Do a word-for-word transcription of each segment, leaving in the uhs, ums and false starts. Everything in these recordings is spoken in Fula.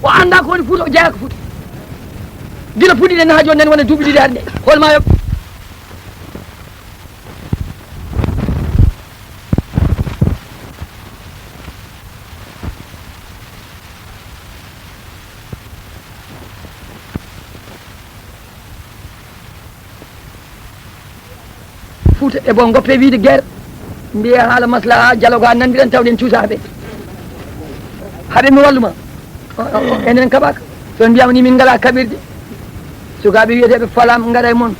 O anndaa ko woni Fuuta, o jeyaaka Fuuta. Gila puɗɗiɗen haa jooni nani wona duuɓi ɗiɗi hannde. Hol ma yoɓ. Fuuta e bon goppe wiide guerre, mbiye haala maslaha, dialogue, haa nanndiren tawɗen cuusa haɓe. Haɓe mi walluma. O, o, o, enen kaɓaka. So on mbiyama ni min ngala kaɓirde. Sukaaɓe wiyeteɓe falam ngara e mon.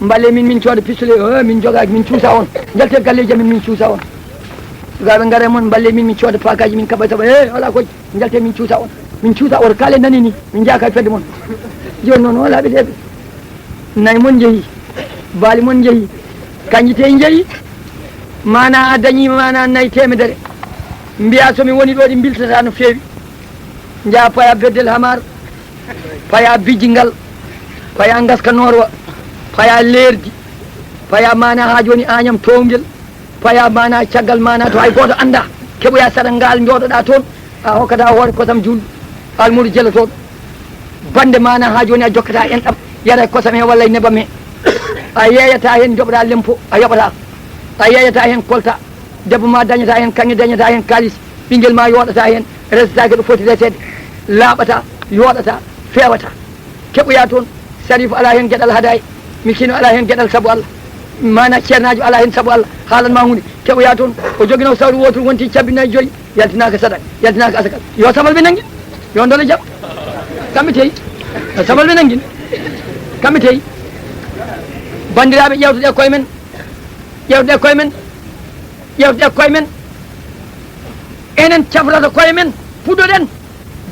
Mballe min, min cooda pistolet, o, min jogaaki, min cuusa on. Njalte galleji amen, min cuusa on. Sukaaɓe ngara e mon, mballe min, min cooda paakaji, min kaɓa taɓa. He, wala ko njalte min cuusa on. Min cuusa on, kala nani ni, min jaka e fedde mon. Joni noon, wala ɓe deɓe. Nayi mon njehi, baali mon njehi, kanji tee njehi, mana a dañi mana nayi temedere. Mbiya so mi woni ɗo ɗi biltata no feewi. Njaha paya beddel hamar, paya bijingal, paya ngaska norwa, paya leerdi, paya mana ha joni añam towgel, paya mana caggal mana to hay goto anda, keɓoya saɗa ngal jooɗoɗa toon, a hokkata hoore kosam julɗo, almuudo jelotoɗo. Bande mana ha joni a jokkata hen ɗam, yara e kosam he walla e nebam he. A yeeyata hen joɓata lempo, a yoɓata. A yeeyata hen kolta. Debbo ma dañata hen, kaŋŋe dañata hen kalis. Ɓinguel ma yoɗata hen, resatake ɗo foti resede. Laaɓata, yoɗata, fewata. Keɓoya toon, Sarifu ala hen geɗal hadaye, miskino ala hen geɗal sabu Allah. Mana ceernajo ala hen sabu Allah, haalan ma hunde. Keɓoya toon, o jogino sawru woturu wonti cabbi nayi joyi. Yaltinaka sadak, yaltinaka asakal. Yo sabal ɓe nangin. Yo ndole jam. Kamɓe teyi. Yo sabal ɓe nangin. Kamɓe teyi. Bandiraɓe, ƴewtoɗe koye men. Ƴewtoɗe koye men. Ƴewtoɗe koye men. Enen cafrata koye men. Puɗɗoɗen.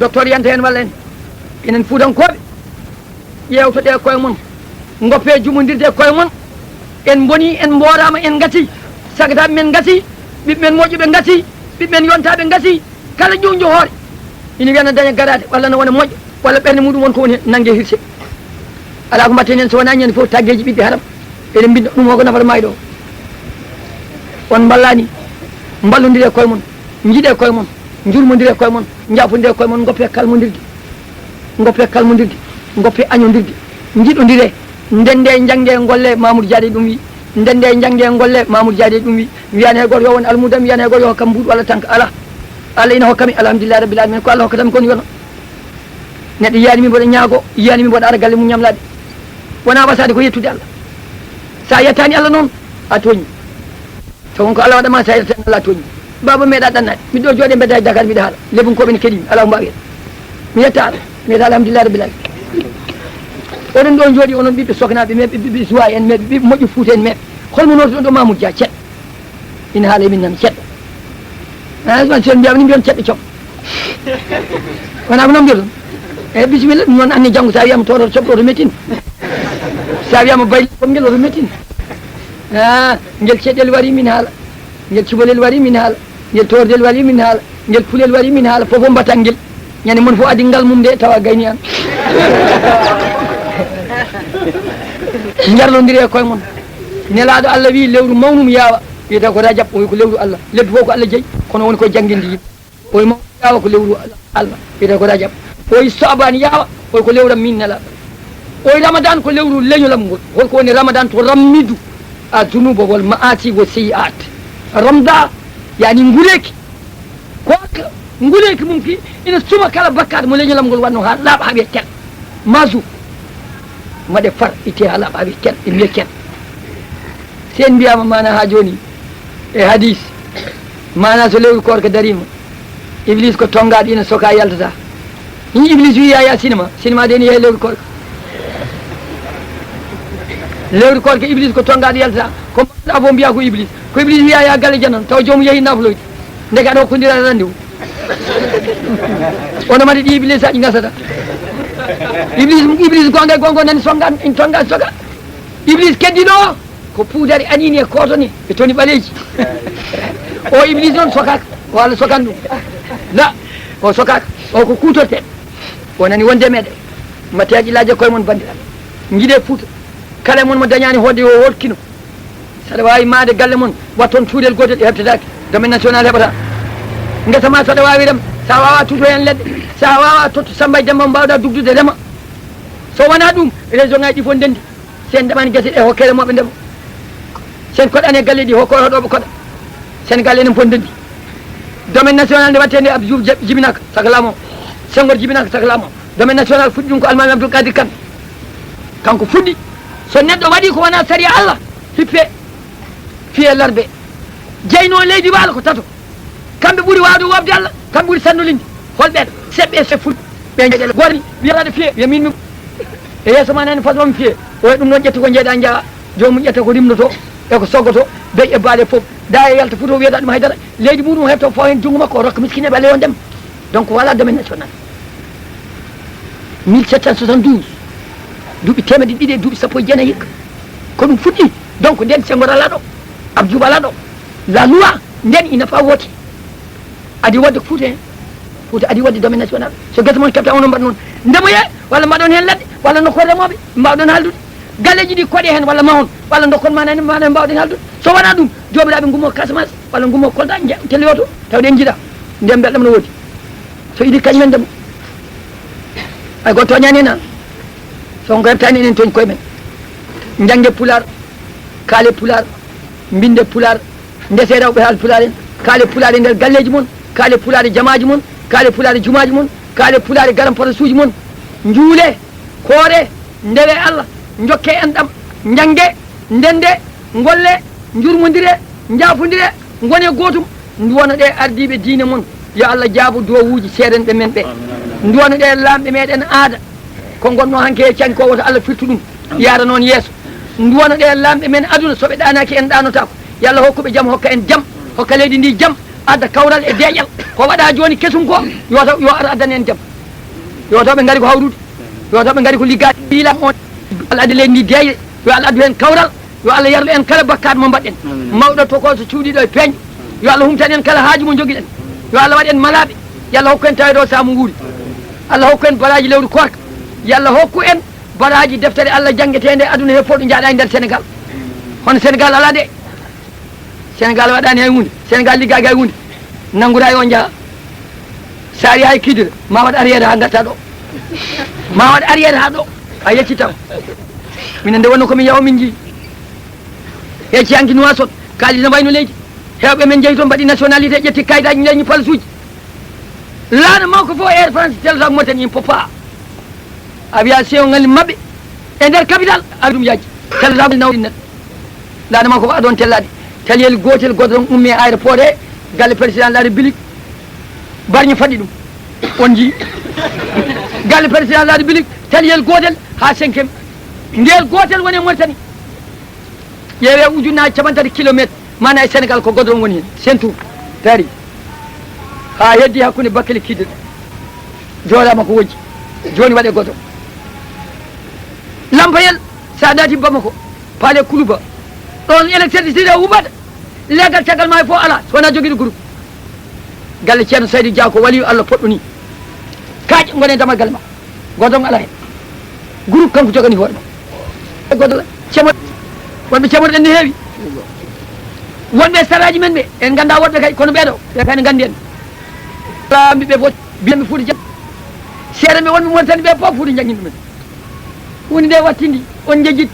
Docteur yanta hen walla en. Enen Fuutankoɓe. Ƴeewtoɗe e koye mon, ngoppe jumondirde e koye mon. En mboni, en mboorama, en ngati. Sagataɓe men ngati, ɓiɓɓe men moƴƴuɓe ngati, ɓiɓɓe men yontaɓe ngati. Kala ƴuwnjo hoore ina wiyana daña garaade, walla na wona moƴƴo, walla ɓernde muɗum won ko woni hen, nangge hirse. Ala ko mbatten hen so wona ñande fof taggeeji ɓiɓɓe haram. Eɗen mbinda ɗum o ko nafata mayɗo o. On mballani, mballondire e koye mon, njiɗe e koye mon, njurmondire e koye mon, njaafonndire e koye mon, ngoppe kalmondirde. Ngoppe kalmondirde, ngoppe añondirde, njiɗondire, ndende, njangde, ngolle, Mamoudou Diaté ɗum wi. Ndende, njangde, ngolle, Mamoudou Diaté ɗum wi. Wiyani hay goto yo won almudam, wiyani hay goto yo hokkam mbuuɗu walla tanka, ala. Allah ina hokkami, alhamdulillahi rabbil alamin, ko Allah hokkatami kon yono. Neɗɗo yiyani mi mboɗo ñaago, yiyani mi mboɗo ara galle mum ñamlaade. Wona wasade ko yettude Allah. Sa yettani Allah noon, a tooñi. Taw won ko Allah waɗama, sa yettani Allah, a tooñi. Baaba meeɗa ɗannaade. Miɗo jooɗe mbedda e Dakar, mbiɗa haala. Lebunkoɓe ne keɗimi, ala ko mbawi hen. Mi yetta Allah. Mi yetta alhamdulillah rabbil alamin. Oɗon ɗo jooɗi, onon ɓiɓɓe soknaɓe meeɓe, ɓiɓɓe suwa en meeɓe, ɓiɓɓe moƴƴo Fuuta en meeɓe. Holmo notoɗon ɗo Mamoudou Dia, ceɗɗo? Ina haala e min nan ceɗɗo. Ah, so, so mbiyama ni mbiyon ceɗɗo com. Wona ko noon mbiyoton? Eyyi, bisimilla, ɗum noon anni janngo sa wiyama toroto coɓɗo to mettin. Sa wiyama bayli konngel oto mettin. Ah, ngel ceɗɗel wari min haala. Ngel cubalel wari min haala. Ngel tordel wari min haala. Ngel pulel wari min haala. Fof fof mbaɗat ngel. Ñande mon fof addi ngal mum de tawa gayni an. Njarlondire e koye mon. Nelaɗo Allah wi lewru mawnum yaawa. Wiyete ko Rajab, o wi ko lewru Allah. Lebbi fof ko Allah jeyi, kono woni ko jannginde yimɓe. O wi mawnum yaawa ko lewru Allah. Wiyete ko Rajab. O wi Soban yaawa, o wi ko lewram min nelaɗo. O wi Ramadan ko lewru leñolam ngol. Holko woni Ramadan? To rammidu a zunuba wal ma'asi wa sayyi'at. Ramda yani nguleki. Ko nguleeki mum ki ina suma kala bakkaat mo leñolam ngol wanno haa laaɓa haa wiya tel. Masu. Maɗe far itte haa laaɓa haa wiya tel, ɗi mbiya tel. Si en mbiyama mana haa jooni e hadis, mana so lewru koorka darima, Iblis ko tonngaɗo ina soka yaltata. Ni Iblis wi yaya sinema, sinema de ni yahay lewru koorka. Lewru koorka Iblis ko tonngaɗo yaltata. Ko mbaɗa fof mbiya ko Iblis. Ko Iblis wi yaya galle janano, taw joomum yahi nafloyde. Ndeke aɗa hokkondira rendez-vous. Ono mari ɗi Iblis aji ngasata. Iblis, Iblis gonga e gonga nani songa, in tonga soga. Iblis keddi ɗo. Ko puudari anini e kooto ni, e toni ɓaleeji. O Iblis noon sokaaka, o Allah sokan ɗum. La, o sokaaka, o ko kuutorteeɗo. O nani wonde meɗen. Mbatte haqqillaaji e koye mon banndiraaɓe. Njiɗe Fuuta. Kala e mon mo dañaani hoɗde yo hoot kino. Saɗa waawi maayde galle mon, watton cuurel gootel e heɓtetaake. Domaine national heɓata. Ngesa ma saɗa waawi rem, Sa wawa tuto hen leɗɗe, sa wawa tottu Samba e Demba mo mbawɗa dugdude rema. So wona ɗum, région ngaji ɗi fof ndendi. Sen ndemani gese ɗe hokke remooɓe ndema. Sen koɗani e galleji ɗi hokko hoɗoɓe koɗa. Sénégal enen fof ndendi. Domaine national nde watte nde Abdou Diouf jibinaka saka laamoo. Senghor jibinaka saka laamoo. Domaine national fuɗɗi ɗum ko Almaami Abdoul Kadir Kane. Kanko fuɗɗi. So neɗɗo waɗi ko wona sariya Allah, hippe, fiye larbe. Jeyno leydi waalo ko tato. Kamɓe ɓuri waawde woopde Allah, kamɓe ɓuri sannolinde. Hol ɓeeɗo? Seɓɓe e fulɓe. Ɓe njeɗe goto ni, wiya aɗa fiye, wiya min mi. E yeeso ma nani façon mi fiye. O ɗum noon ƴetta ko njeeɗa njaha, joomum ƴetta ko rimdoto, e ko soggoto, beyi e baale fof. Da e yalta futo wiyata ɗum haydara. Leydi muɗum heɓto fawa hen junngo makko, o rokka miskine ɓe leyon dem. Donc voilà domaine national. Mille sept cent soixante-douze, duuɓi teemedde ɗiɗi e duuɓi sappo e jeenayi hikka. Ko ɗum fuɗɗi. Donc nden Senghor ala ɗo, Abdou Diouf ala ɗo. La loi nden ina fawa woote. Adi wadde ko Fuuta heen. Fuuta adi wadde domaine national. So gese mon keɓta onon mbaɗa noon. Ndemoye, walla mbaɗon heen ladde, walla nokkoon remooɓe, mbawɗon haaldude. Galleeji ɗi koɗe heen, walla mahon, walla ndokkon mana, mana mbawɗen haaldude. So wonaa ɗum, joomiraaɓe ngummo Casamance, walla ngummo Kolda, nje-, telloyo to, tawde en njiɗa. Ndeen belɗam no woodi. So idi kañum en ndemo. Ay gooto tooñaani heen aan. So on ko heɓtaani, enen tooñ koye men. Njannge Pulaar, kaale Pulaar, mbinde Pulaar, ndese rewɓe haal Pulaar en, kaale Pulaar e nder galleeji mon, kaale Pulaar e jamaaji mon, kaale Pulaar e jumaaji mon, kaale Pulaar e garam parasuuji mon. Njuule, koore, ndewe Allah, njokke enɗam, njannge, ndende, ngolle, njurmondire, njaafondire, ngone gootum, nduwano ɗe ardiiɓe diine mon. Yo Allah jaabo duwawuuji seerenɓe men ɓe. Nduwano ɗe laamɓe meɗen aada. Ko ngonno hanki e canki ko, woto Allah firtu ɗum, yaara noon yeeso. Nduwano ɗe laamɓe men aduna, so ɓe ɗaanaaki en ɗaanotaako. Yo Allah hokku ɓe jam, hokka en jam, hokka leydi ndi jam, adda kawral e deeƴal. Ko waɗa jooni kesum ko, yo taw, yo ar addana en jam. Yo taw ɓe ngari ko hawrude, yo taw ɓe ngari ko liggaade. Fiilaama on, Allah addi leydi ndi deeƴre, yo Allah addu heen kawral. Yo Allah yarlu en kala bakkaat mo mbaɗɗen. Amin. Mawɗo tokooso cuuɗiiɗo e peeñɗo. Yo Allah humtan en kala haaju mo njogiɗen. Yo Allah waɗ en malaaɓe. Yo Allah hokku en taweede o sahaa mo nguuri. Allah hokku en baraaji lewru koorka. Yo Allah hokku en baraaji deftere Allah janngeteende aduna he fof ɗo njaaɗa e nder Sénégal. Hono Sénégal alaa de. Sénégal waɗaani hay huunde. Sénégal liggaaki hay huunde. Nannguraa yo njaha. Sa ari hay Kidira, ma waɗ arrière haa ngarta ɗo. Ma waɗ arrière haa ɗo. A yeccitam. Minen nde wonno ko min yawa min njii. Yecci hanki Nuwaasot, kaalis no wayno leydi. Heewɓe men njehi toon mbaɗi nationalité, ƴetti kayitaaji, dañi palasuuji. Laana mawko fof Air France, Telta Mauritanie, il ne peut pas. Aviation ngal maɓɓe e nder capital, avion ɗum yaaji. Telta nawɗi neɗɗo. Laana makko ko adon tellade. Taliyel gootel godron ummi e aéroport he, galle président de la République. Barñi faɗɗi ɗum. On njii. Galle président de la République, taliyel gootel haa cinquième. Ngel gootel woni e Mauritanie. Ƴeewe ujunnaaji capantati kilomètre, mana e Sénégal ko godron woni heen. Sentu, taari. Haa heddi hakkunde Bakel e Kidira. Jooɗaama ko wojji. Jooni waɗe godron. Lampayel, sa naati Bamako, Palais Kuluba. Ɗon électricité huɓata. Leegal caggal ma e fof alaa, so wonaa jogiiɗo groupe. Galle Ceerno Saydu Dia ko waliyu Allah poɗɗo ni. Kaaƴe ngone damal galle ma. Godon alaa heen. Groupe kanko jogani hoore ma. Godon cemor, wonɓe cemorɗen ne heewi. Wonɓe saraaji men ɓe, en nganndaa woɗɓe kay, kono ɓeeɗo, ɓe kay ne nganndi en. Alaa mbiɓe fof, mbiɓe Fuuta Jallo. Seeɗa ɓe wonɓe Mauritanie ɓe fof Fuuta njanngini ɗumen. Huunde nde wattindi, on njejjit.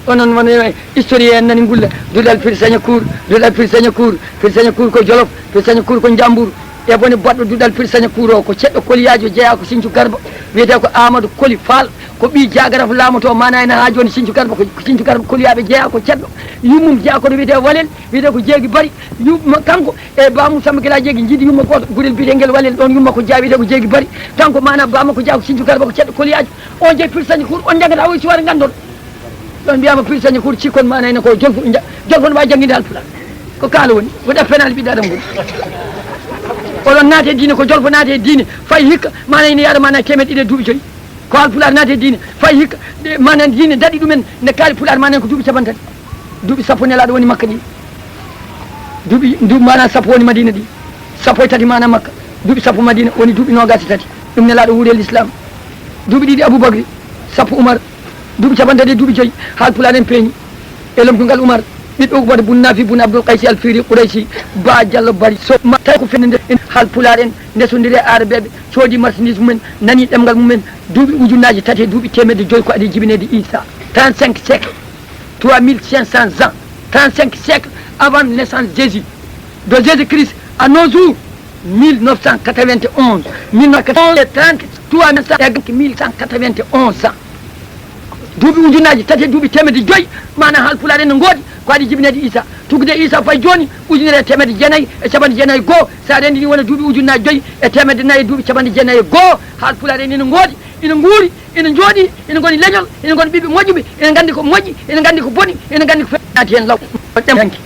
Onon won, eh, historien en nani ngulla. Duɗal Pir Saña Kuur, duɗal Pir Saña Kuur, Pir Saña Kuur ko Jolof, Pir Saña Kuur ko Njambur. E bone baɗɗo duɗal Pir Saña Kuur o, ko ceɗɗo koliyaajo jeyaa ko Siñcu Garba, wiyetee ko Amadou Koli Faal, ko ɓii Jaagaraf laamoto mana ena haa jooni Siñcu Garba, ko, ko Siñcu Garba koliyaaɓe jeyaa ko ceɗɗo. Yummum jeyaa ko no wiyetee Walel, wiyetee ko Jeegi Bari. Yumma kanko e Baamu Samba Gila Jeegi njiidi yumma gooto, gurel biyetee ngel Walel, ɗoon yumma ko jeyaa wiyetee ko Jeegi Bari. Kanko mana Baamu ko jeyaa ko Siñcu Garba ko ceɗɗo koliyaajo. On jeyi Pir Saña Kuur, on njanngata o e suware nganndon. Ɗon mbiyaama Pir Saña Kuur cikkon mana ene ko Jolfo, nja-, Jolfo no waawi jannginde Alpulaar. Ko kaala woni, ko ɗef penaali ɓiɗɗo Adama woni. Oɗon naate diine, ko Jolfo naate diine, fayi hikka, mana ene yaara mana teemeɗɗe ɗiɗi e duuɓi joyi. Ko Haalpulaar naati e diine, fayi hikka, ɗe, manan diine daɗi ɗumen, nde kaali Pulaar manan ko duuɓi capanɗe tati. Duuɓi sappo Nelaaɗo woni Makka ɗi. Duuɓi, duuɓi manan sappo woni Madiina ɗi. Sappo e tati manan Makka. Duuɓi sappo Madiina woni duuɓi noogaas e tati. Ɗum Nelaaɗo wuuri e Lislaam. Duuɓi ɗiɗi Abubakri, sappo Umar. Duuɓi capanɗe tati e duuɓi joyi, Haalpulaar en peeñi. E lomtungal Umar, Ɓiɗɗo Umar bun Nafi bun Abdul Qaysi Al Fihri Qurayshi, Ba Jallo Bari Sow, ma tawi ko fende nde. Haalpulaar en ndesondiri e Aarabeeɓe, coodi marchandise mumen, nani ɗemngal mumen, duuɓi ujunnaaji tati e duuɓi teemedde joyi ko adii jibineede Iisaa. Trente-cinq siècles, trois mille cinq cents ans, trente-cinq siècles avant naissance Jésus, de Jésus-Christ à nos jours, mille neuf cent quatre-vingt-onze, mille neuf cent quatre-vingt-onze et trente, trois mille cent quatre-vingt-onze ans. Duuɓi ujunnaaji tati e duuɓi teemedde joyi, maana haalpulaar en no ngoodi, ko adii jibineede Iisaa. Tuggude Iisaa fayi jooni, ujunere e teemedde jeenayi e capanɗe jeenayi e goo, so a renndinii wona duuɓi ujunnaaji joyi e teemedde nayi e duuɓi capanɗe jeenayi e goo, haalpulaar en ina ngoodi, ina nguuri, ina njooɗii, ina ngoni leñol, ina ngoni ɓiɓɓe moƴƴuɓe, ina nganndi ko moƴƴi, ina nganndi ko boni, ina nganndi ko fe-, naati heen law. Ɗem hanki.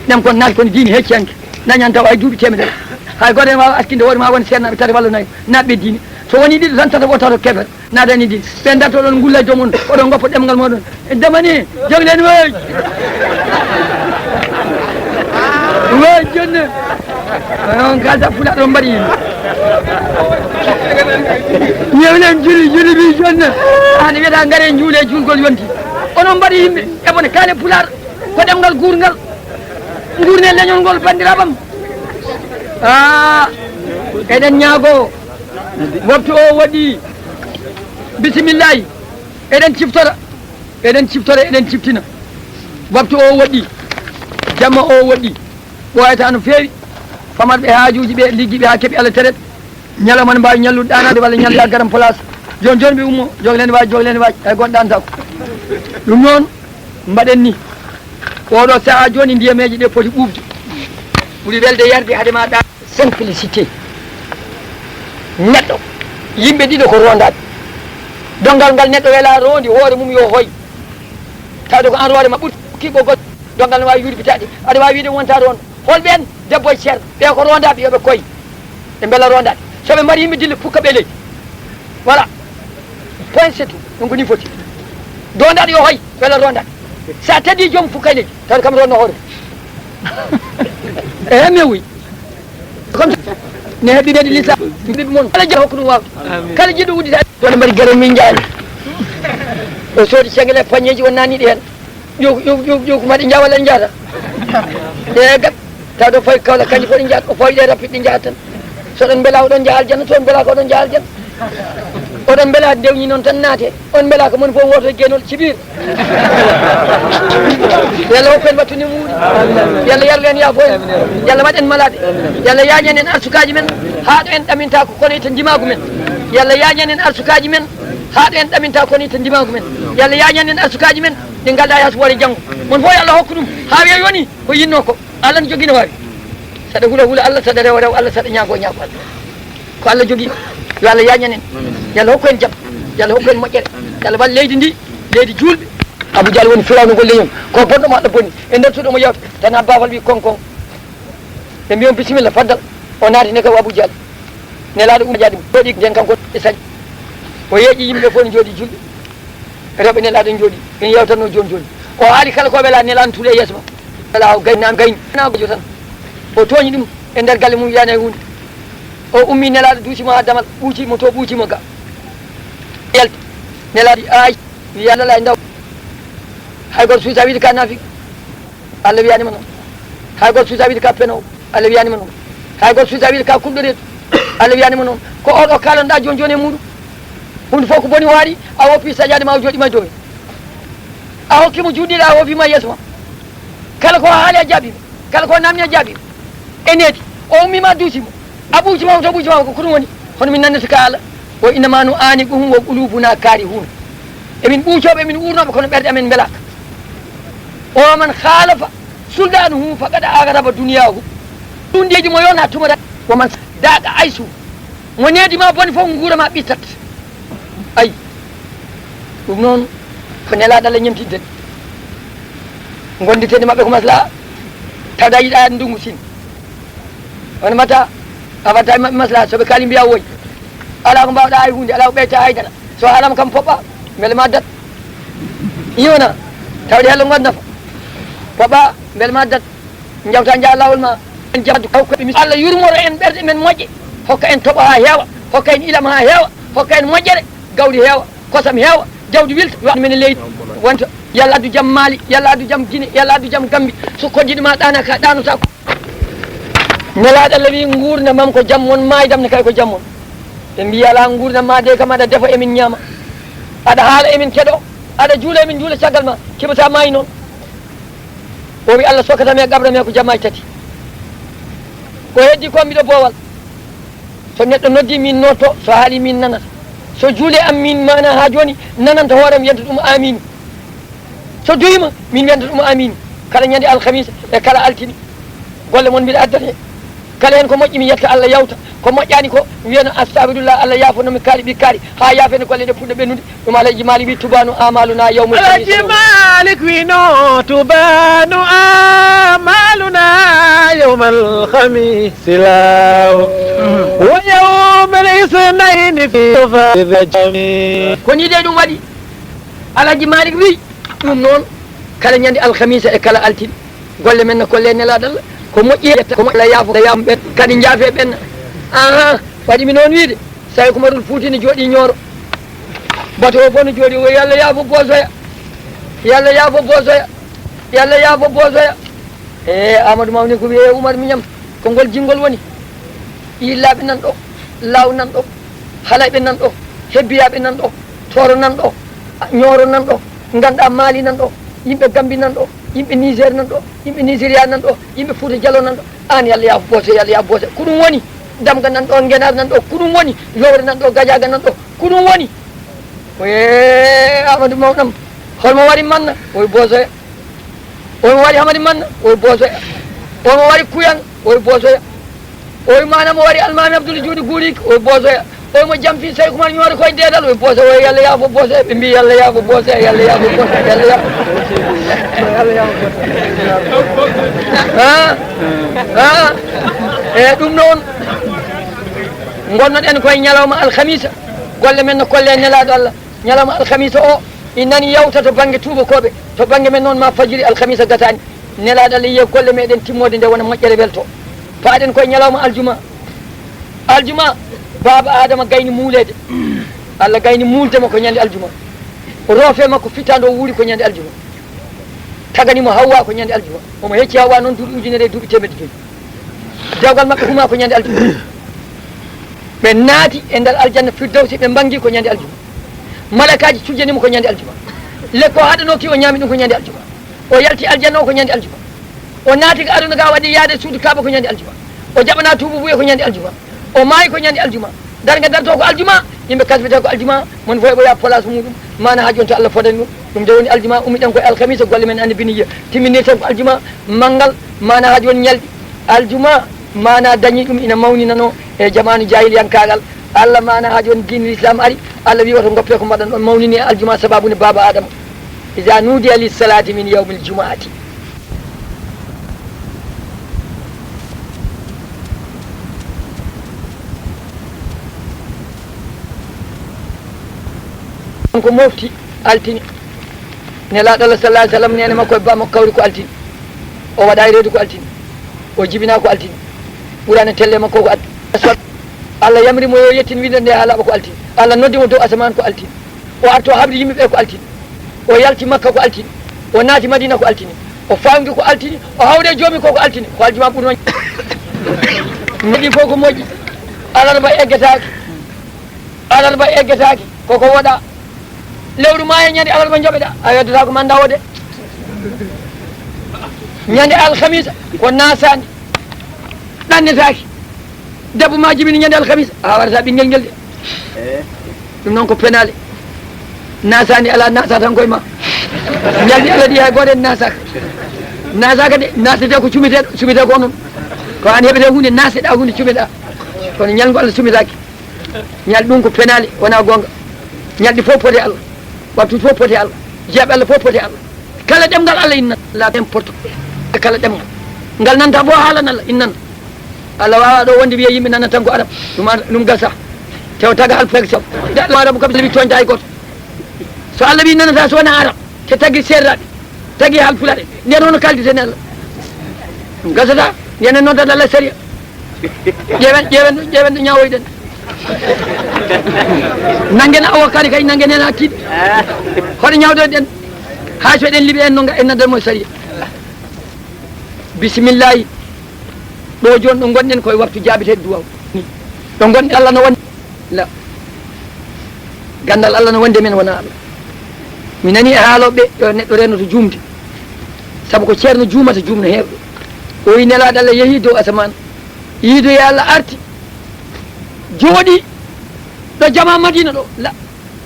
Ɗem kon naati kon diine hecci hanki. Dañan taw hay duuɓi teemedere. Hay gooto ene waawa askinde hoore ma won seeɗa naɓe tati walla nayi, naɓe diine. So wonii ɗiɗo tan, tata o tato kefere. Naatani ɗi. Ɓe darto ɗon ngulla joom on, oɗon ngoppa ɗemngal mooɗon. Damani, joglen wey. Wey jonne. On kalta pulaar ɗon mbaɗi yimɓe. Yewlen juli, juli bi jonne. An wiyata ngare juule julgol yonti. Onon mbaɗi yimɓe. Ebone kaale pulaar. Ko ɗemngal guurngal. Nguurne leñol ngol banndiraaɓam. Ah, eɗen ñaago. Waftu o waɗi. Bisimillahi. Eɗen ciftora, eɗen ciftora, eɗen ciftina. Waftu o woɗɗi, jamma o woɗɗi, ɓooyata no feewi. Famarɓe haajuuji ɓe, liggiiɓe haa keɓi Allah teret. Ñalawma ne mbaawi ñallude ɗaanaade walla ñallude haa garam place. Jooni jooni ɓe ummo, joglen waaj, joglen waaj, hay gooto ɗaantaako. Ɗum noon, mbaɗen ni. Oɗo sahaa jooni ndiyameeje ɗe poti ɓuuɓde. Ɓuri welde yarde hade ma ɗa. Simplicité. Neɗɗo, yimɓe ɗiɗo ko roondaaɓe. Donngal ngal neɗɗo wela roondi hoore mum yo hoy. Tawde ko an roore ma ɓurti kiɓɓo goɗɗo. Donngal ne waawi yurbitaade. Aɗa waawi wiide wonta roonda. Hol ɓeen? Debbo e ceerno. Ɓe ko roondaaɓe yo ɓe koy. Ɓe mbela roondaade. So ɓe mbaɗi yimɓe dille fukka ɓe leydi. Voilà. Point c'est tout. Ɗum ko ni foti. Doondaaɗo yo hoy, wela roondaaɗo. Sa teddi joom fof kay leydi, tawde kam ronno hoore mum. Ehe, mi wi. Comme ne heɓi ɓeydi lissa, ɓiɓɓe mon. Kala jiɗɗo hokku ɗum waawde. Kala jiɗɗo uddita. Ɗon mbaɗi gere min njaani. O soodi cengele pañeeji, o naani ɗi heen. Ƴeew, ƴeew, ƴeew, ƴeew, ko maɗi njawa walla njaata. E gam, taw ɗo fawi Kaolack, kanƴe fof ɗi njahat, o fawi ɗe rapide ɗi njahat tan. So ɗon mbela oɗon njaha aljanna, so on mbela ko oɗon njaha aljanna. Oɗon mbela dewñi noon tan naate, on mbela ko moni fof woto e geenol cibir. Yo Allah hokku en wattu ni muuɗi. Yo Allah yarlu en yaafo en. Yo Allah waɗ en malaaɓe. Yo Allah yaañan en arsukaaji men, haa ɗo en ɗaminta ko kono ita ndimaagu men. Yo Allah yaañan en arsukaaji men, haa ɗo en ɗaminta kono ita ndimaagu men. Yo Allah yaañan en arsukaaji men, ɗi ngalda e hasboore janngo. Mon fof yo Allah hokku ɗum, haa weeyo ni ko yinno ko. Allah no jogii no waawi. Saɗa hula hula Allah, saɗa rewa rewa Allah, saɗa ñaago ñaago Allah. Ko Allah jogii, yo Allah yaañan en. Yo Allah hokku en jam. Yo Allah hokku en moƴƴere. Yo Allah wallu leydi ndi, leydi juulɓe. Abou Diallo woni firawno ngol leñol. Ko bonɗo mo Allah boni. E nder suuɗo mo yewta. Tan Abba Fall wi konkon. Ɓe mbiyon bisimilla faddal. O naati ne kam Abou Diallo. Nelaaɗo Oumar Diallo jooɗi nden kanko e sañ. O yeeƴi yimɓe fof ne jooɗi julɓe. Rewɓe Nelaaɗo njooɗi, ina yewtatnoo jooni jooni. O haali kala ko wela Nelaaɗo tuuɗe e yeeso ma. Wela o gaynaama gayni, wona gojo tan. O tooñi ɗum e nder galle mum, wiyani hay huunde. O ummii Nelaaɗo duusi mo haa damal, ɓuuci mo to, ɓuuci mo ga. Yalti. Nelaaɗo ay, wiya Lala e ndaw. Hay gooto suusa wiide ka naafiq. Allah wiyani mo noon. Hay gooto suusa wiide ka penowo. Allah wiyani mo noon. Hay gooto suusa wiide ka kulɗo reedu. Allah wiyani mo noon. Ko oɗo kalanɗa jooni jooni e muuɗum. Huunde fof ko boni waari, a woppi saƴaade ma o jooɗi ma e dow. A hokki mo juuɗe ɗiɗi, a woppi ma yeeso ma. Kala ko haali a jaabi mo. Kala ko namni a jaabi mo. E needi. O ummi ma duusi mo. A ɓuuci ma to ɓuuci ma ko ko ɗum woni. Hono min nannata ka Allah. O innama nu aani ɗum wo qulubuna kaarihun. Emin ɓuucooɓe, emin uurnooɓe, kono ɓerɗe amen mbelaaka. O man khaalafa sulɗaanuhu faqad aghraba duniyaahu. Ɗum ndeeji mo yona tumara. Wo man daaqa aysu. Mo needi ma boni fof nguura ma ɓittat. Ay. Ɗum noon ko Nelaaɗo Allah ñemtidden. Gonditede maɓɓe ko maslaa. Tawda yiɗa ndungu sin. Wano mbatta, a watta e maɓɓe maslaa, so ɓe kaali mbiya woy. Alaa ko mbaawɗa hay huunde, alaa ko ɓeyta haydara. So haalama kam poɓɓa, mbele ma dat. Iwna, tawde hello ngon nafa. Poɓɓa, mbele ma dat. Njawta njaha laawol ma. En jaɓatu kaw koɓe mis-, Allah yurmoro en ɓerɗe men moƴƴe. Hokka en toɓo haa heewa. Hokka en ilam haa heewa. Hokka en moƴƴere. Gawri heewa. Kosam heewa. Jawdi wilta. Yo men e leydi. Wonta. Yalla addu jam Mali, yalla addu jam Guinée, yalla addu jam Gambie. So koddiɗo ma ɗaanaka, ɗaanotaako. Nelaaɗo Allah wi, nguurndam am ko jam mon, maaydam ne kay ko jam mon. Ɓe mbi, alaa, nguurndam ma de kam aɗa defa emin ñaama. Aɗa haala emin keɗo, aɗa juula emin juula caggal ma, keɓata maayi noon. O wi, Allah sokkata mi e qabram he ko jamaaji tati. Ko heddi ko mbiɗo boowal. So neɗɗo noddi min nodto, so haali min nanata. So juule am min maana haa jooni nananta hoore am yanta ɗum aamiin. So duyima min wiyanta ɗum aamiin. Kala ñande alhamisa e kala altine golle mon mbiɗa addata he. Kala heen ko moƴƴi mi yetta Allah yawta, ko moƴƴaani ko mi wiyana astahfirullah, Allah yaafo no mi kaali ɓikkaari haa yaafene golle ɗe puɗɗo ɓennude. Ɗum Alhaji Malik wi tubanu amaluna yawmal Alhaji khamisi. Malik wino tubanu amaluna yawmal khamisi law wa yawmal isnaini fi fadhil jami. Ko ni de ɗum waɗi. Alhaji Malik wi ɗum noon kala ñande alhamisa e kala altine golle men no kolle nelaaɗo Allah ko moƴƴi yetta ko moƴƴi Allah yaafo yaafo ɓen kadi njaafe ɓen. Aha, waɗi mi noon wiide. Sawi ko Umarul Fuuti ne jooɗi Ñooro. Bato o fof ne jooɗi, o, "Yalla yaafo boosoya. Yalla yaafo boosoya. Yalla yaafo boosoya." E Amadou Mawni ko wiyee Umar Miñam, ko ngol jinngol woni? Yillaaɓe nan ɗo, Laaw nan ɗo, Halayɓe nan ɗo, Hebbiyaaɓe nan ɗo, Tooro nan ɗo, Ñooro nan ɗo, nganndaa Maali nan ɗo, yimɓe Gambi nan ɗo, yimɓe Niger nan ɗo, yimɓe Nigeria nan ɗo, yimɓe Fuuta Jalo nan ɗo. Aan Yalla yaafo boosoya, Yalla yaafo boosoya. Ko ɗum woni? Damga nan ɗo, Ngenaar nan ɗo, ko ɗum woni? Lowre nan ɗo, Gajaaga nan ɗo, ko ɗum woni? Ko e Amadou Mawnam, holmo wari Manna? Oy boosoya. Omo wari Hamadi Manna? Oy boosoya. Omo wari Kuyan? Oy boosoya. Oy maana mo wari Almaami Abdul Juudi Guuriik? Oy boosoya. Oy mo jam fii Seyku Umar Ñoore koye deedal? Oy boosoya. Oy Yalla yaafo boosoya. Ɓe mbii, "Yalla yaafo boosoya, Yalla yaafo boosoya, Yalla yaafo boosoya." Ha? Ha? E ɗum noon. Ngonnoɗen koye ñalawma alhamisa, golle men no kolle e Nelaaɗo Allah. Ñalawma alhamisa o, i nani yawta to bannge tuubakooɓe, to bannge men noon ma fajiri alhamisa gataani. Nelaaɗo Allah yiya golle meɗen timmoode nde wona moƴƴere welto. Paaɗen koye ñalawma aljuma. Aljuma, baaba Adama gayni muuleede. Allah gayni muulde mo ko ñande aljuma. Roofe makko fittaande o wuuri ko ñande aljuma. Tagani mo Hawwa ko ñande aljuma. Omo hecci Hawwa noon duuɓi ujunere e duuɓi teemedde joyi. Dewgal maɓɓe huma ko ñande aljuma. Ɓe naati e nder aljanna Firdawsi, ɓe mbangi ko ñande aljuma. Malaykaaji cujjani mo ko ñande aljuma. Lekko haɗanoo ki, o ñaami ɗum ko ñande aljuma. O yalti aljanna o ko ñande aljuma. O naati ko aduna ga, waɗi yaade suudu Kaaba ko ñande aljuma. O jaɓana tuubu buye ko ñande aljuma. O maayi ko ñande aljuma. Darnga darto ko aljuma, yimɓe kasbite ko aljuma, mon fof e ɓoya place muɗum. Maana haaju on to Allah fodani ɗum. Ɗum de woni aljuma, ummiɗen ko e alhamisa, golle men annabiniya. Timminirten ko aljuma, manngal, maana haaju on ñalɗi. Aljuma, maana dañi ɗum ina mawninano e jamaanu jaahiliyankaagal. Allah maana haaju on diine Lislaam ari, Allah wi woto ngoppe ko mbaɗan ɗon mawnini e aljuma sababu ne baaba Adama. Iza nudiya lis salati min yawmil jumu'ati. Ko mofti altine. Nelaaɗo Allah sallallahu alaihi wasallam, neene makko e ba makko kawri ko altine. O waɗa e reedu ko altine. O jibina ko altine. Ɓurana telle makko ko altine. Allah yamri mo yo yettin winde nde haa laaɓa ko altine. Allah noddi mo dow asamaan ko altine. O arto habri yimɓe ɓe ko altine. O yalti Makka ko altine. O naati Madina ko altine. O fawngi ko altine. O hawri e joomi ko ko altine. Ko aljuma ɓurno. Moƴƴi fof ko moƴƴi. Alarba eggetaake. Alarba eggetaake. Koko woɗa. Lewru maayo ñande alarba joɓeɗa. A weddata ko manda o de. Ñande alhamisa ko nasani. Ɗannetaake. Debbo ma jibini ñande alhamisa, a warata ɓinngel ngel de. Eh. Ɗum noon ko penaale. Nasaani alaa, nasa tan koye ma. Ñalɗi Allah ɗi hay gooto en nasaaka. Nasaaka de, nasete ko cumiteɗo, cumite ko noon. Ko an heɓete huunde, naseɗa huunde, cumeɗa. Kono ñalngu Allah cumitaaki. Ñalɗi ɗum ko penaale, wonaa goonga. Ñalɗi fof pote Allah. Wattu fof pote Allah. Jeeɓe Allah fof pote Allah. Kala ɗemngal Allah ina nan, la n'importe quoi. Kala ɗemngal. Ngal nanta fof haalan Allah ina nan. Allah waawaa ɗo wonde wiya yimɓe nana tan ko Arab. Ɗum ar-, ɗum gasa. Te o taga Haalpulaar sabu. Nde Allah Arabu kam sabi toñta hay gooto. So Allah wi nanata so wonaa Arab, te tagi Seeraaɓe, tagi Haalpulaar, nden hono kalditen e Allah? Ɗum gasata, nden en noddat Allah sariya. Ƴeewen, ƴeewen, ƴeewen ɗo ñaawoyɗen. Nanngen avocat kay, nanngen heen hakkiiɗe. Hoto ñaawdoyɗen. Haa so eɗen liɓi en no nga-, en naddata mo e sariya. Bisimillahi. Ɗo jooni ɗo ngonɗen koye waktu jaabitel duwaw. Ɗo ngonɗen Allah no wonde. La. Ganndal Allah no wonde men wona Allah. Mi nani e haalooɓe yo neɗɗo renoto juumde. Sabu ko ceerno juumata juumna heewɓe. O wi nelaaɗo Allah yehi dow asamaan. Yiidoye Allah arti. Jooɗi ɗo jama Madina ɗo. La.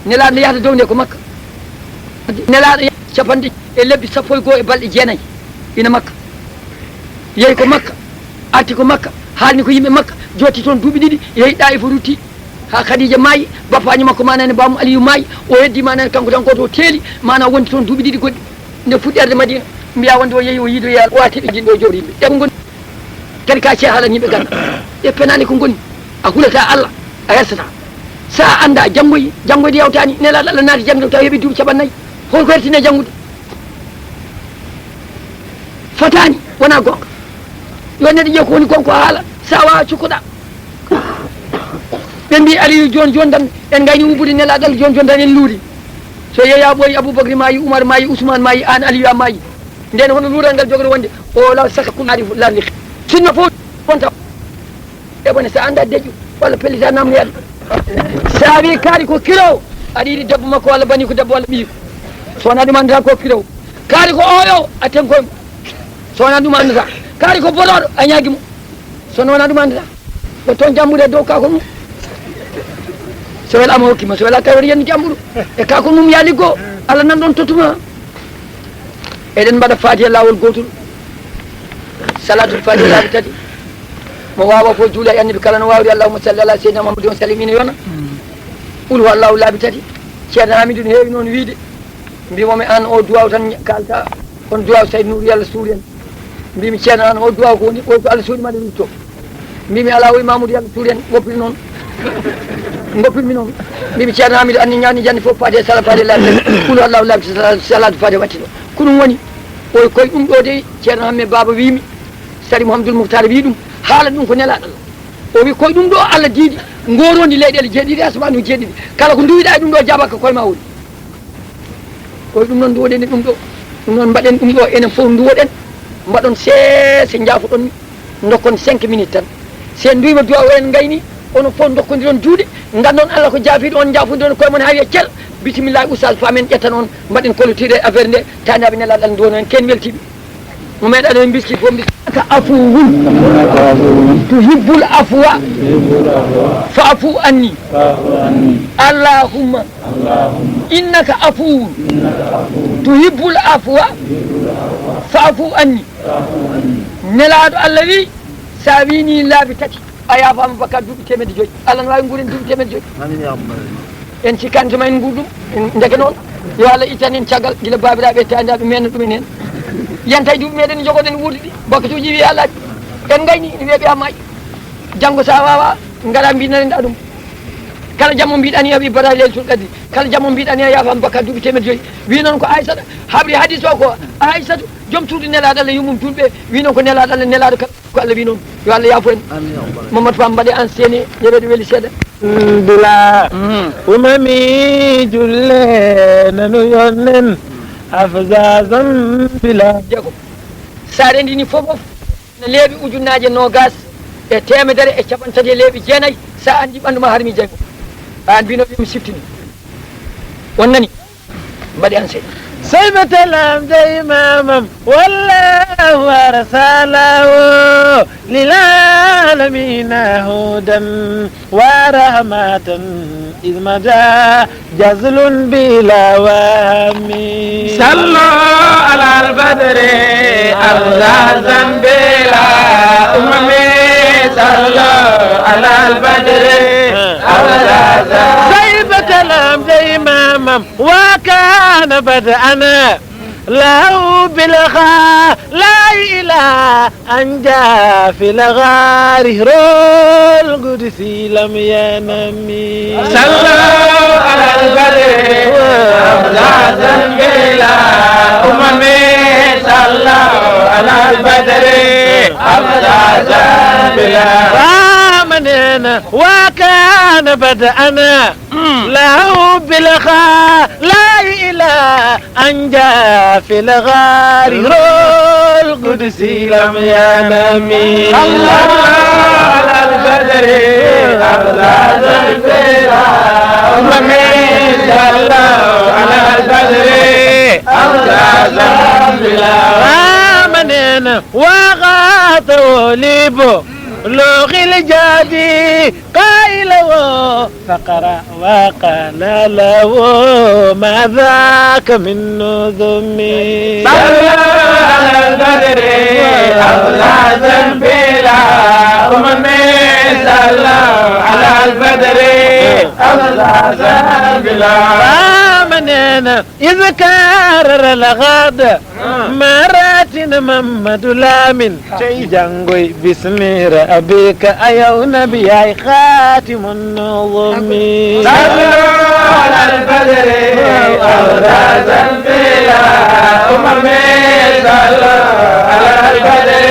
Nelaaɗo yahata dow nde ko Makka. Nelaaɗo yah-, capanɗe e lebbi sappo e goo e balɗe jeenayi ina Makka. Yehi ko Makka, arti ko Makka, haalni ko yimɓe Makka, jotti toon duuɓi ɗiɗi, yehi Ɗaa'ifa rutti. Haa Khadija maayi, bappaani makko maana ne Baamu Aliyu maayi, o heddi maana ne kanko tan gooto o teeli, maana wondi toon duuɓi ɗiɗi goɗɗi. Nde fuɗɗerde Madina, mbiya wonde o yehi o yiidoye Allah, o arti ɓe jinɗo jooɗo yimɓe. E ko ngoni? Kadi ka Cheikh haalan yimɓe ganna. Ɓe penaani ko ngoni. A hulata Allah, a hersata. Sa annda janngoy-, janngoyde yawtaani, nelaaɗo Allah naati jannde taw heɓi duuɓi capanɗe nayi. Holko hertine janngude? Fotaani, wona goonga. Yo neɗɗo ƴeew ko woni goonga ko haala, sa waawa cukkoɗa. Ɓe mbi Aliyu jooni jooni tan, en ngayni ubude nelaaɗo Allah jooni jooni tan en luuri. So yeeya ɓooyi Abubakri maayi, Umar maayi, Usmaan maayi, aan Aliyu a maayi. Nden hono luural ngal jogori wonde, o la saka kun ari larli. Sinno fof wonta. E bone, sa annda deƴƴo, walla pellita namni Allah. Sa wi kaari ko kilo, aɗa yiɗi debbo makko walla bani ko debbo walla ɓiyi. So wona ɗum anndata ko kilo. Kaari ko oyo, a tenkoy mo. So wona ɗum anndata. Kaari ko boɗoɗo, a ñaagi mo. So wona ɗum anndata. Ko toon jambude dow kako mum. So wela ama hokkima, so wela tawi woni yenno jambuɗo. E kako mum ya liggo, Allah nan ɗon tottuma. Eɗen mbaɗa Fatiha laawol gootol, Salatul Fatiha laabi tati. Mo waawa fof juula e Annabi kala no waawri. Allahumma salli ala Seydina Muhammadin wa sallim ina yona. Qul huwa Allahu laabi tati. Ceerno Hamidou no heewi noon wiide. Mbimomi aan o duwaw tan kalta, kono duwaw Sayd Nour yo Allah suur en. Mbimi ceerno aan o duwaw ko woni, oy ko Allah suuɗi ma ɗe rutto. Mbimi ala oy Mamoudou yo Allah suur en, goppir noon. Goppirmi noon. Mbimi ceerno Hamidou anni ñaani jannde fof faade sala faade laabi. Qul huwa Allahu laabi, sala-, salatu faade wattino. Ko ɗum woni, oy koye ɗum ɗo de ceerno Hamme Baba wimi, Sari Mouhamadoul Mouhtar wi ɗum, haala ɗum ko nelaɗo Allah. O wi koye ɗum ɗo Allah diidi, ngorondi leyɗele jeeɗiɗi, asmanu jeeɗiɗi. Kala ko duwiɗa e ɗum ɗo jaabaka koye ma woni. Koye ɗum noon nduwoɗen e ɗum ɗo. Ɗum noon mbaɗen ɗum ɗo, enen fof nduwoɗen. Mbaɗon seese, njaafoɗon mi. Ndokkon cinq minutes tan. Si en nduwiima duwaaw o en ngayni, onon fof ndokkodiron juuɗe. Nganndon Allah ko jaafiiɗo on, njaafondiron koye mon haa wiya cel. Bisimillahi, oustaz, paamen, ƴettan on, mbaɗen clôture e affaire nde, taaniraaɓe nelaaɗo Allah nduwono en. Ken weltiiɓe. Mo meeɗaano en mbiski fof mbiski. Innaka afuwun. Innaka afuwun. Tuhibbul afwa. Tuhibbul afwa. Fa'fu anni. Fa'fu anni. Allahumma. Allahumma. Innaka afuwun. Innaka afuwun. Tuhibbul afwa. Tuhibbul afwa. Fa'fu anni. Fa'fu anni. Nelaaɗo Allah wi, sa wini laabi tati, a yaafaama bakkaat duuɓi teemedde joyi. Allah no waawi nguuren duuɓi teemedde joyi. Amin ya rabbal alamin. En cikkani tuma en nguurɗum, en ndeke noon. Yo Allah ittan en caggal, gila baabiraaɓe e taaniraaɓe men no ɗum en heen. Yanta e duuɓi meɗen jogoɗen wuurdude, bakkatuuji wi alaaji. En ngayni, ene weeɓi haa maayi. Janngo sa waawa, ngara mbinanɗa ɗum. Kala jamma mbiɗani a wi baraji Leylatul Qadri. Kala jamma mbiɗani a yaafaama bakkaat duuɓi teemedde joyi. Wi noon ko Aysata, habri hadis o ko Aysatu, joom suudu nelaaɗo Allah, yummum juulɓe, wi noon ko nelaaɗo Allah, nelaaɗo kala. Ko Allah wi noon, yo Allah yaafo en. Amin ya rabbal alamin. Mamadou Pam, mbaɗe enchaîné, yeɓeɗo weli seeɗa. Bila. Mhm. Umami julle nanu yonnen afzazan bila. Jeego. Sa rendini fof fof, no leeɓi ujunnaaje noogas e teemedere e capanɗe tati e leeɓi jeenayi, sa anndi ɓanndu ma harmi jeego. An mbino mi siftini. On nani? Mbaɗi an seeɗa. Soybata lam dey mamam, wallahu arsalawo, lil alamina hudan wa rahmatan, izmada jazlun bila wahami. Sallu ala albadri, abzazan bila umami. Sallu ala albadri, abzazan. Soybata lam dey mamam, وكان بدءا له بالخلاء إلى أن جاء في الغار، روح القدس لم ينم. صلوا على البدر أبزازا بلا أمم. صلوا على البدر أبزازا بلا. Baba nee na, وكان بدءا له بالخلاء إلى أنجى في الغار، روح القدس لم ينم. صلى على البدر، أفضل الصلاة. ومن صلى على البدر، أفضل الصلاة. آمنين وغاثوا لبلوغ الجدي قائله فقرأ وقال له: ما ذاك من نظم. صلى على البدر أفضل بلا أمم، صلى على البدر أفضل بلا. آمنين إذ كرر الغد مرات محمد لامين. Janngoy bismi rabbika, a yaw nabi yaay xaatimun nuzumi. صلوا على البدر أفضل بلا أمم، صلوا على البدر